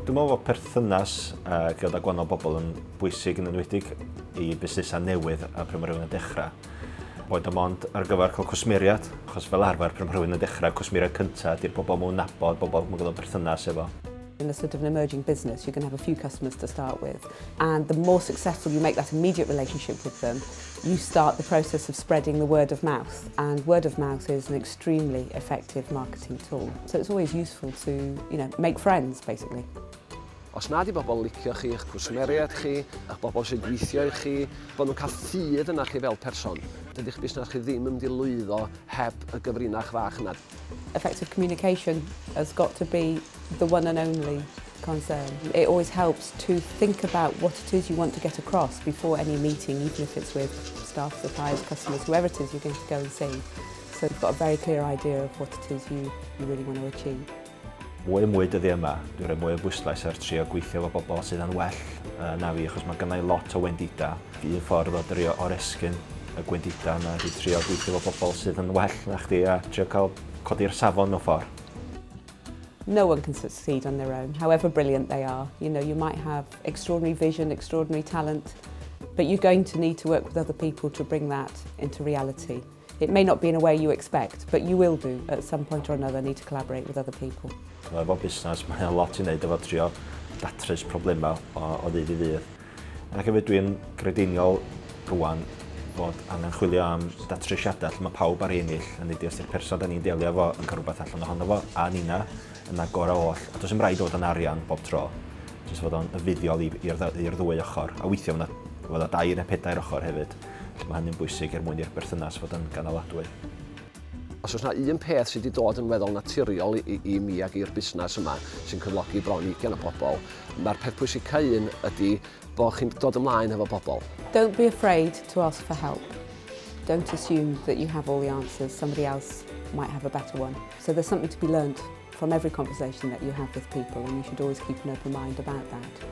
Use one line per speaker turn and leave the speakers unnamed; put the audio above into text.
Dwi'n meddwl bod perthynas gyda gwahanol bobl yn bwysig yn enwedig i busnesau newydd a pryd mae rhywun yn dechrau. Boed o mond ar gyfer cael cwsmeriad, achos fel arfer pryd mae rhywun yn dechrau, cwsmeriad cyntaf ydy'r bobl mwyn nabod, bobl mwyn gyda perthynas efo.
In a sort of an emerging business, you're going to have a few customers to start with. And the more successful you make that immediate relationship with them, you start the process of spreading the word of mouth. And word of mouth is an extremely effective marketing tool. So it's always useful to make friends, basically.
Os na di bobl licio chi, eich cwsmeriaid chi, eich bobl sy'n gweithio i chi, bod nhw'n cael ffydd yna chi fel person. Dydy'ch busnes chi ddim yn mynd i lwyddo heb y gyfrinach fach yna.
Effective communication has got to be the one and only concern. It always helps to think about what it is you want to get across before any meeting, even if it's with staff, suppliers, customers, whoever it is you're going to go and see. So you've got a very clear idea of what it is you really want to achieve.
Mwy a mwy dyddiau yma, dwi'n rhoi mwy o bwyslais ar trio gweithio efo bobl sydd yn well na fi, achos mae gennau lot o wendida. Un ffordd o drio oresgyn y gwendida yna ydy trio gweithio efo bobl sydd yn well na chdi a trio cael codi'r safon mewn ffordd.
No one can succeed on their own, however brilliant they are. You might have extraordinary vision, extraordinary talent, but you're going to need to work with other people to bring that into reality. It may not be in a way you expect, but you will do at some point or another need to collaborate with other people.
Efo busnes, mae lot i wneud efo trio datrys problemau o ddydd i ddydd. Ac hefyd dwi'n grediniol rwan fod angen chwilio am datrysiadau lle mae pawb ar ennill yn ydy os ydy'r person da ni'n delio efo yn cael rhywbeth allan ohono fo a nina yna gorau oll. A does dim rhaid fod yn arian bob tro. Jyst fod o'n fuddiol i'r ddwy ochr. A weithiau mae fod o dair neu pedair ochr hefyd. Felly mae hynny'n bwysig er mwyn i'r berthynas fod yn ganaladwy.
Os oes yna un peth sydd wedi dod yn weddol naturiol i mi ac i'r busnes yma sy'n cyflogi bron 20 o bobl, mae'r peth pwysica un ydy bod chi'n dod ymlaen efo bobl.
Don't be afraid to ask for help. Don't assume that you have all the answers. Somebody else might have a better one. So there's something to be learned from every conversation that you have with people, and you should always keep an open mind about that.